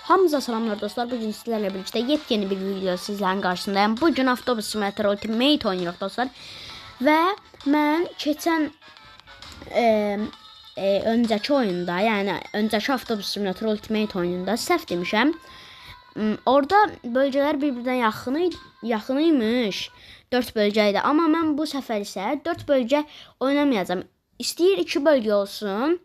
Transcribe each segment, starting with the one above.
Hamınıza salamlar dostlar. Bugün sizlerle birlikte yepyeni bir video sizlerin karşısındayım. Bugün Avtobus Simulator Ultimate oynuyoruz dostlar. Ve mən keçən öncəki oyunda, yəni öncəki Avtobus Simulator Ultimate oyununda səhv demişəm. Orada bölgələr bir-birindən yaxın imiş. 4 bölgə idi. Amma mən bu səfər isə 4 bölgə oynamayacağam. İstəyir 2 bölgə olsun.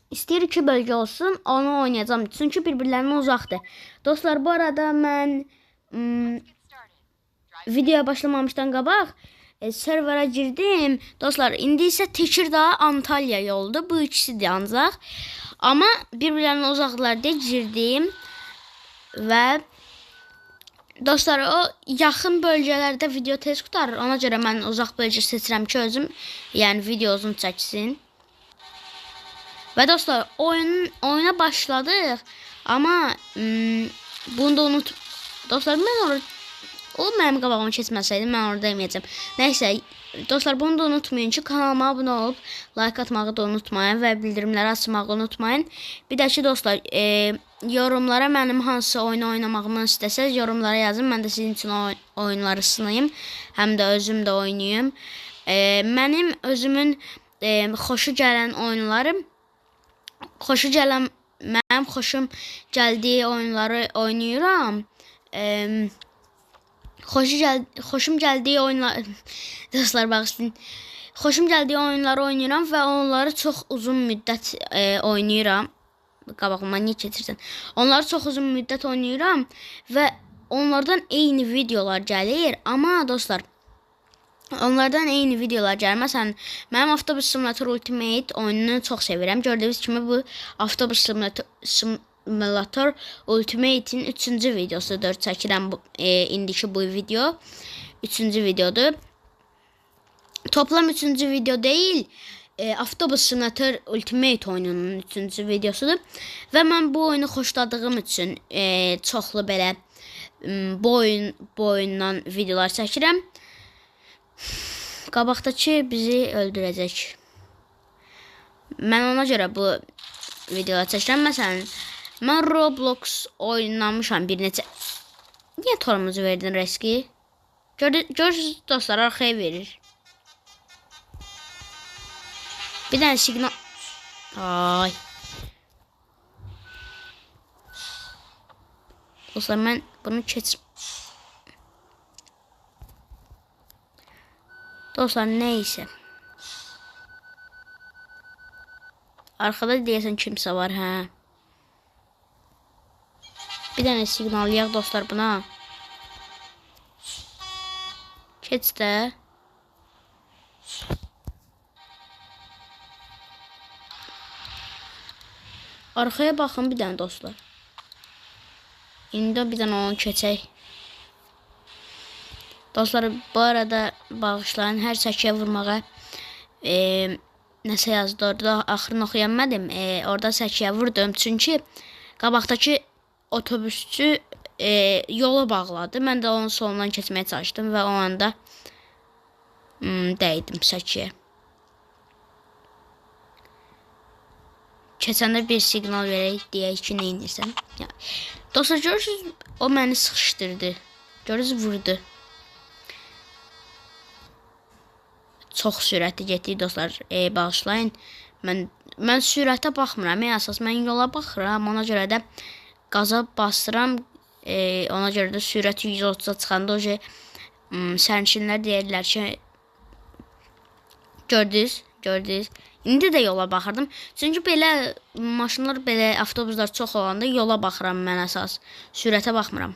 İstəyir 2 bölgə olsun, onu oynayacağam. Çünki bir-birlərinə uzaqdır. Dostlar, bu arada mən videoya başlamamışdan qabaq servera girdim. Dostlar, indi isə Tekirdağ, Antalya yoldur. Bu ikisidir ancaq. Amma bir-birlərinə uzaqdılar deyə girdim. Və dostlar, o yaxın bölgələrdə video tez qurtarır. Ona görə mən uzaq bölgə seçirəm ki, özüm, yəni video uzun çəksin. Və dostlar, oyuna başladıq. Amma bunu da unut. Dostlar, mən orada, o mənim qabağımı keçməsəydi, mən orada deməyəcəm. Nəysə, dostlar, bunu da unutmayın ki, kanalıma abunə olub like atmağı da unutmayın və bildirimləri açmağı unutmayın. Bir də ki, dostlar, yorumlara mənim hansı oyunu oynamağımı istəsəz, yorumlara yazın. Mən də sizin üçün oyunları sınayım. Həm də özüm də oynayım. Mənim özümün xoşu gələn oyunlarım, mənim xoşum gəldiyi oyunları oynayıram. Xoşum gəldiyi oyunlar, dostlar bağışlayın. Xoşum gəldiyi oyunları oynayıram və onları çox uzun müddət oynayıram. Qabağıma niyə keçirsən? Onları çox uzun müddət oynayıram və onlardan eyni videolar gəlir. Amma dostlar, onlardan eyni videolar gəlir. Məsələn, mənim Avtobus Simulator Ultimate oyununu çox sevirəm. Gördüyünüz kimi bu Avtobus Simulator Ultimate'in 3-cü videosudur. Çəkirəm bu, indiki bu video 3-cü videodur. Toplam 3-cü video deyil, Avtobus Simulator Ultimate oyununun 3-cü videosudur. Və mən bu oyunu xoşladığım üçün çoxlu belə bu oyundan videolar çəkirəm. Qabaqdakı bizi öldürəcək. Mən ona görə bu videolar çəkirəm. Məsələn, mən Roblox oynamışam bir neçə. Niyə torumuzu verdin riski? Görürsünüz dostlar, arxaya verir. Bir dənə siqnal. Ay. Dostlar, mən bunu keçim. Dostlar, neyse. Arkada deyəsən kimsə var, hə. Bir dənə siqnallayaq dostlar buna. Keç də. Arxaya baxın bir dənə dostlar. İndi bir dənə onu keçək. Dostlar, bu arada bağışlayın, hər səkiyə vurmağa nəsə yazdı orada, axırını oxuya bilmədim. Orada səkiyə vurdum, çünki qabaqdakı otobüsçü yolu bağladı. Mən də onun solundan keçməyə çalışdım və o anda dəydim səkiyə. Keçəndə bir siqnal verək, deyək ki, nə inirsən. Dostlar, görürsünüz, o məni sıxışdırdı. Görürsünüz, vurdu. Çox sürətli getdik dostlar. Bağışlayın. Mən sürətə baxmıram. Əsas mən yola baxıram. Ona görə də qaza basıram. Ona görə də sürət 130-a çıxanda o şey, sərnişinlər deyirlər ki, gördünüz, gördünüz. İndi də yola baxırdım. Çünki belə maşınlar, belə avtobuslar çox olanda yola baxıram mən əsas. Sürətə baxmıram.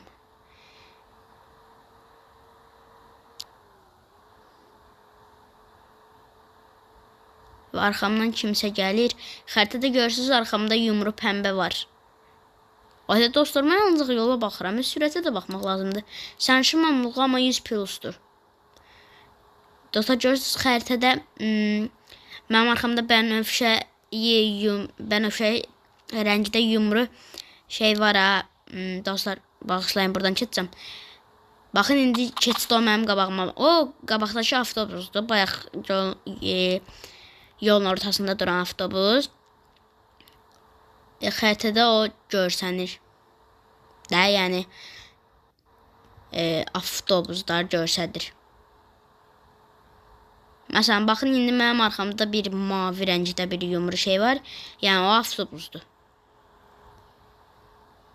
Və arxamdan kimsə gəlir. Xəritədə görürsünüz, arxamda yumru pəmbə var. Ayda dostlar, mən ancaq yola baxıram. Sürətə də baxmaq lazımdır. Sərnişin mamluğu amma 100 plusdur. Dostlar, görürsünüz, xəritədə mənim arxamda bənövşə rəngdə yumru şey var ha. Dostlar, bağışlayın, buradan keçəcəm. Baxın, indi keçdi o mənim qabağıma. O qabaqdakı avtobusdur. Bayaq yolun ortasında duran avtobus. Xəritədə o görsənir. Də, yəni avtobuslar görsədir. Məsələn, baxın, indi mənim arxamda bir mavi rəngdə bir yumru şey var. Yəni, o avtobusdur.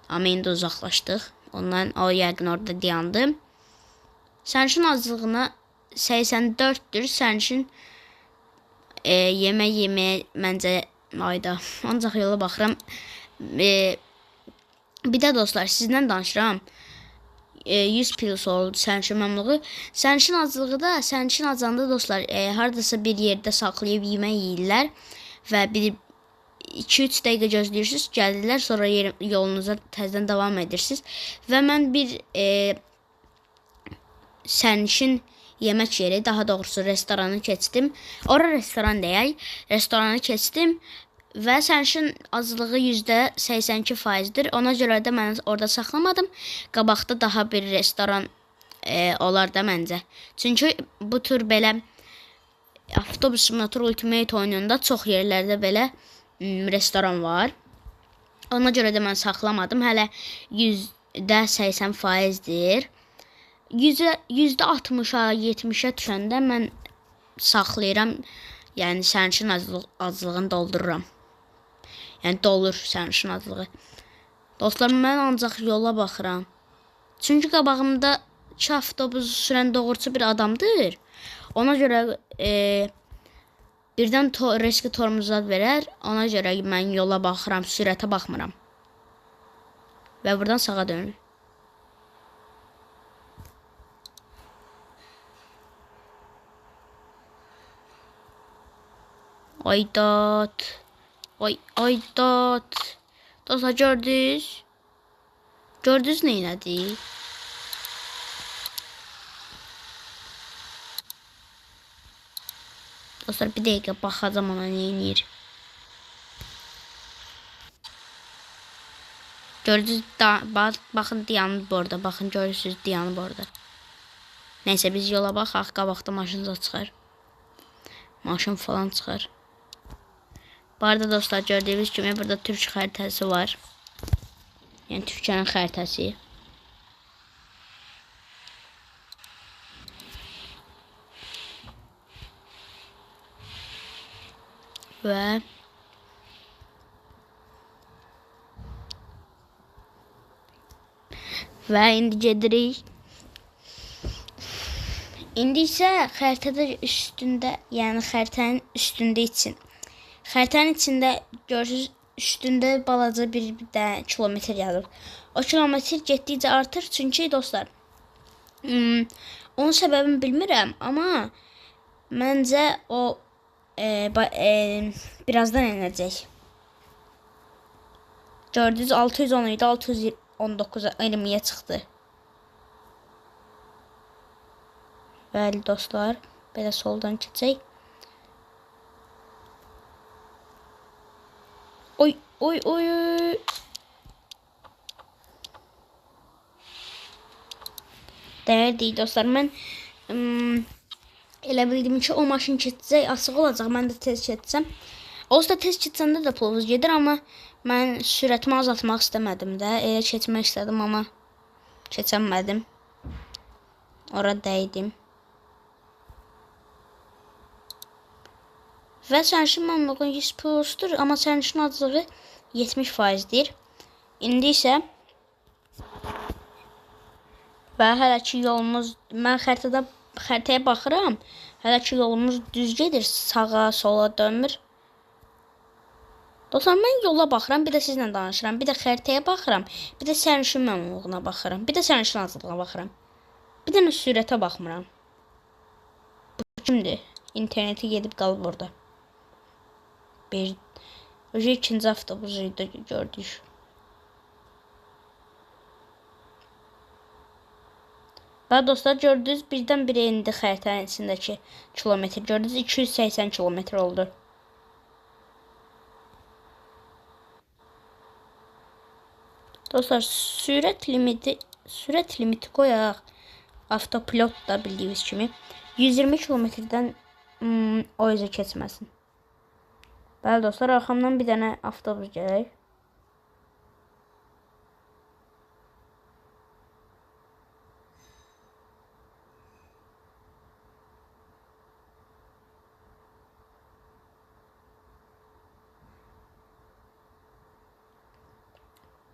Amma indi uzaqlaşdıq. Ondan o yəqin orada dayandı. Sərnişin azlığına 84-dür. Sərnişin yemək yeməyə məncə ayda. Ancaq yola baxıram. Bir də dostlar, sizdən danışıram. 100 plus oldu sərnişin məmnunluğu. Sərnişin azlığı da, sərnişin azanda dostlar, hardasa bir yerdə saxlayıb yemək yeyirlər və bir 2-3 dəqiqə gözləyirsiniz, gəlirlər, sonra yolunuza təzədən davam edirsiniz. Və mən bir sərnişin yemək yeri, daha doğrusu restoranı keçdim. Ora restoran deyək, restoranı keçdim. Və sərnişin azlığı %82%-dir. Ona görə də mən orada saxlamadım. Qabaqda daha bir restoran olar da məncə. Çünki bu tür belə Avtobus Simulator Ultimate oyununda çox yerlərdə belə restoran var. Ona görə də mən saxlamadım. Hələ %80%-dir. %60-a, 70-ə düşəndə mən saxlayıram. Yəni sərnişin azlığını doldururam. Yəni dolur sərnişin azlığı. Dostlar, mən ancaq yola baxıram. Çünki qabağımda 2 avtobus sürən doğrusu bir adamdır. Ona görə birdən riski tormozat verər. Ona görə mən yola baxıram, sürətə baxmıram. Və buradan sağa dönür. Aydat. Ay, aydat. Dostlar, gördünüz? Gördünüz nə elədi? Dostlar, bir dəqiqə baxacam ona nə eləyir. Gördünüz, baxın dayanıb orada. Baxın, görürsünüz, dayanıb orada. Neysə, biz yola baxaq. Qabaqda maşın da çıxar. Maşın falan çıxar. Bu arada dostlar, gördüyünüz kimi burada Türk xəritəsi var. Yəni Türkiyənin xəritəsi. Və indi gedirik. İndi isə xəritədə üstündə, yəni xəritənin üstündə için. Xəritənin içində görürsünüz, üstündə balaca bir də kilometr yazır. O kilometr getdikcə artır, çünki dostlar, onun səbəbini bilmirəm, amma məncə o birazdan enəcək. Gördünüz, 610 idi, 619-a 20-yə çıxdı. Bəli dostlar, belə soldan keçək. Oy, oy, oy. Dəyərdik dostlar. Mən elə bildim ki, o maşın keçəcək, açıq olacaq. Mən də tez keçsəm. Onsuz da tez keçsəndə də pulumuz gedir, amma mən sürətimi azaltmaq istəmədim də. Elə keçmək istədim, amma keçəmədim. Ora dəydim. Və sərnişin məmnunluğu 100 plusdur, amma sərnişin azlığı 70%-dir. İndi isə və hələ ki yolumuz, mən xəritəyə baxıram, hələ ki yolumuz düz gedir, sağa, sola dönmür. Dostlar, mən yola baxıram, bir də sizlə danışıram, bir də xəritəyə baxıram, bir də sərnişin məmnunluğuna baxıram, bir də sərnişin azlığına baxıram. Bir dənə sürətə baxmıram. Bu kimdir? İnterneti gedib qalıb orada. Bir ikinci avtobusu da gördük. Və dostlar, gördünüz, birdən-birə indi xəritənin içindəki kilometr. Gördünüz, 280 kilometr oldu. Dostlar, sürət limiti qoyaq. Avtopilot da bildiyiniz kimi 120 kilometrdən o üzə keçməsin. Bəli dostlar, arxamdan bir dənə avtobus gələk.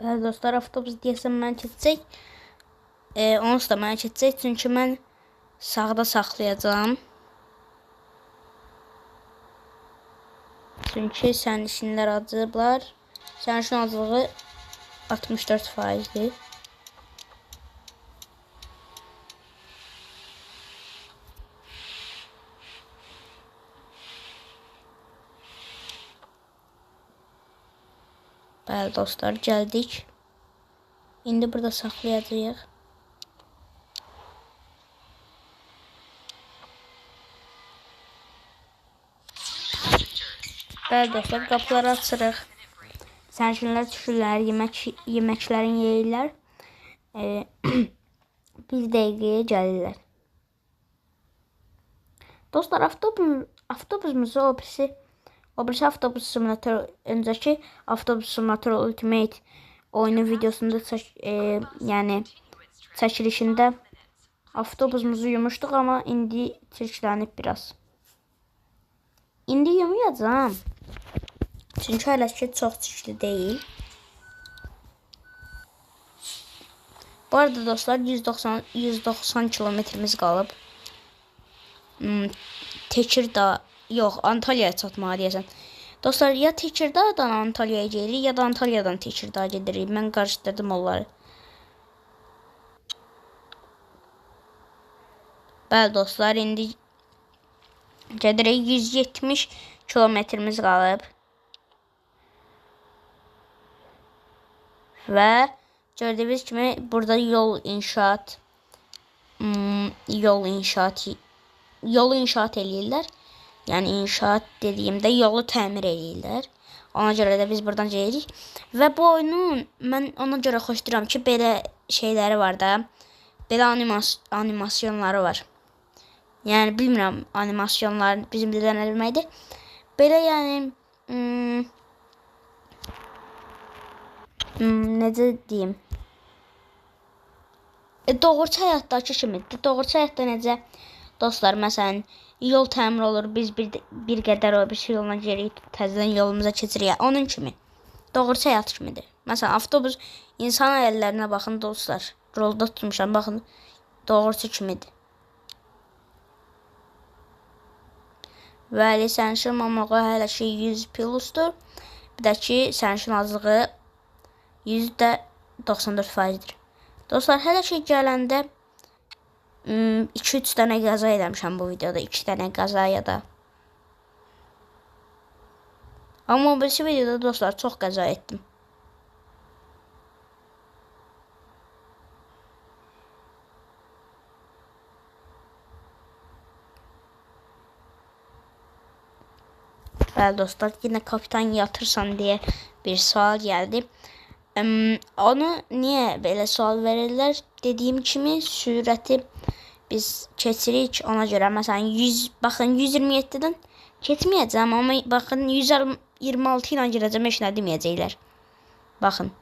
Bəli dostlar, avtobus deyəsən mən keçəcək. Onsuz da mənə keçəcək, çünki mən sağda saxlayacağam. Çünki sərnişinlər acıblar. Sərnişin acılığı 64%-dir. Bəli dostlar, gəldik. İndi burada saxlayacağıq. Bəli dostlar, qapıları açırıq. Sərnişinlər düşürlər, yeməklərini yeyirlər. Bir dəqiqəyə gəlirlər. Dostlar, avtobusumuzu o birisi avtobus simülatör, öncəki avtobus simülatör Ultimate oyunu videosunda yəni çəkilişində avtobusumuzu yumuşduq, amma indi çirklənib biraz. İndi yumayacağam. Çünki hələ ki çox çirkli deyil. Bu arada dostlar 190 kilometrimiz qalıb. Tekirdağ, yox, Antalyaya çatmağa deyəsən. Dostlar, ya Tekirdağdan Antalyaya gedirik, ya da Antalyadan Tekirdağa gedirik. Mən qarışdırdım onları. Bəli dostlar, indi gedirik. 170 kilometrimiz qalıb. Və gördüyünüz kimi burada yol inşaat eləyirlər. Yəni inşaat dediyimdə yolu təmir eləyirlər. Ona görə də biz buradan gedirik. Və bu oyunun mən ona görə xoşlayıram ki, belə şeyləri var da. Belə animasyonları var. Yəni bilmirəm animasyonlar bizim dildə nə deməkdir. Belə yəni necə deyim? Doğrusu həyatdakı kimidir. Doğrusu həyatda necə dostlar, məsələn, yol təmir olur, biz bir qədər o birisi yoluna gedirik, təzədən yolumuza keçirik. Onun kimi. Doğrusu həyat kimidir. Məsələn, avtobus insan əllərinə baxın dostlar. Rolda tutmuşam, baxın. Doğrusu kimidir. Bəli, sərnişin mamağı hələ ki 100 plusdur. Bir də ki, sərnişin azlığı %94%-dir. Dostlar, hələ ki gələndə 2-3 dənə qəza eləmişəm bu videoda. 2 dənə qəza ya da. Amma o birisi videoda dostlar çox qəza etdim. Bəli dostlar, yenə kapitan yatırsan deyə bir sual gəldi. Onu niyə belə sual verirlər? Dediyim kimi sürəti biz keçirik ona görə. Məsələn, 100, baxın 127-dən keçməyəcəm, amma baxın 126 ilə girəcəm, heç nə deməyəcəklər. Baxın.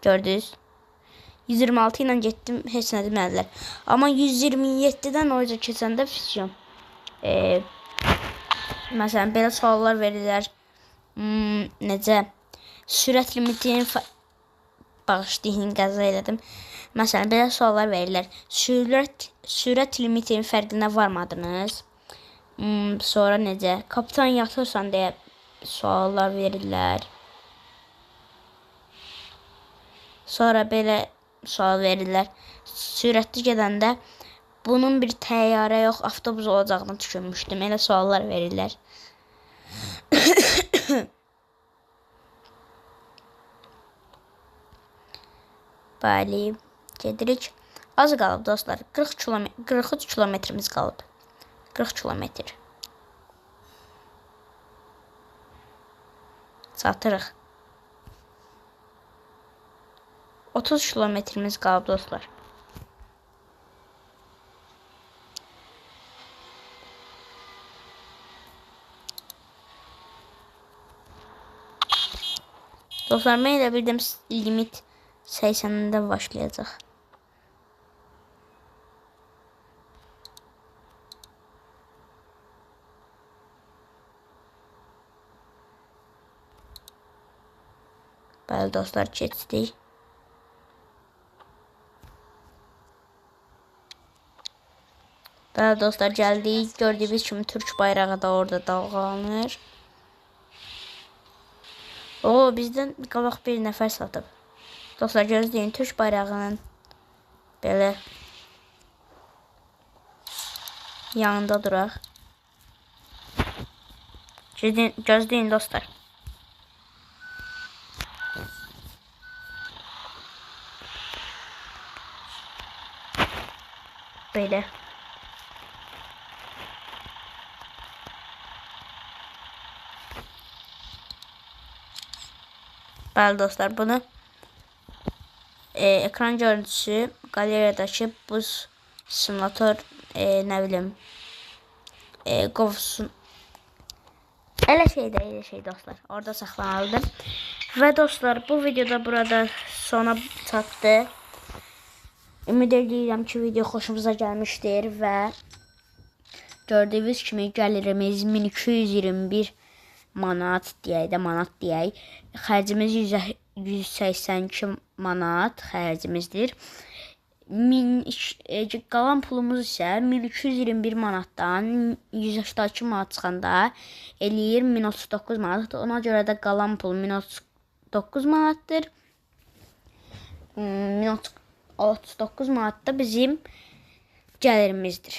Gördünüz? 126 ilə getdim, heç nə demədilər. Amma 127-dən o cür keçəndə fisyon. Məsələn, belə suallar verirlər. Necə? Sürət limitini bağışlayın, qəza elədim. Məsələn, belə suallar verirlər. Sürət limitinin fərqinə varmadınız. Sonra necə? Kapitan yatırsan deyə suallar verirlər. Sonra belə sual verirlər. Sürətli gedəndə bunun bir təyyarə yox, avtobus olacağını düşünmüşdüm. Elə suallar verirlər. Bəli, gedirik. Az qalıb dostlar. 43 kilometrimiz qalıb. 40 kilometr. Çatırıq. 30 kilometrimiz qalıb dostlar. Dostlar, mən elə bildim limit 80-dən başlayacaq. Bəli dostlar, keçdik. Bəli dostlar, gəldik. Gördüyünüz kimi Türk bayrağı da orada dalğalanır. O, bizdən qabaq bir nəfər satıb. Dostlar, gözləyin, Türk bayrağının belə yanında duraq. Gözləyin dostlar. Belə. Bəli dostlar, bunu ekran görüntüsü galeriyadakı buz simulator nə bilim qovsun elə şeydir, elə şey dostlar. Orada saxlanıldı. Və dostlar, bu videoda burada sona çatdı. Ümid edirəm ki, video xoşunuza gəlmişdir və gördüyünüz kimi gəlirimiz 1221 manat deyək də, manat deyək. Xərcimiz 182 manat xərcimizdir. Qalan pulumuz isə 1221 manatdan 182 manat çıxanda eləyir 1039 manat. Ona görə də qalan pul 1039 manatdır. 1039 manat da bizim gəlirimizdir.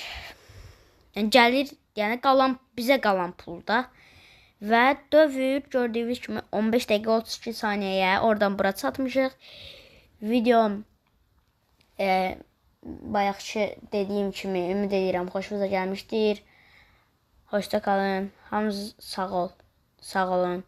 Yəni gəlir, yəni qalan, bizə qalan pulda. Və dövür, gördüyünüz kimi 15 dəqiqə 32 saniyəyə oradan bura çatmışıq. Videom bayaqki dediyim kimi ümid edirəm xoşunuza gəlmişdir. Hoşça kalın. Hamınız sağ olun.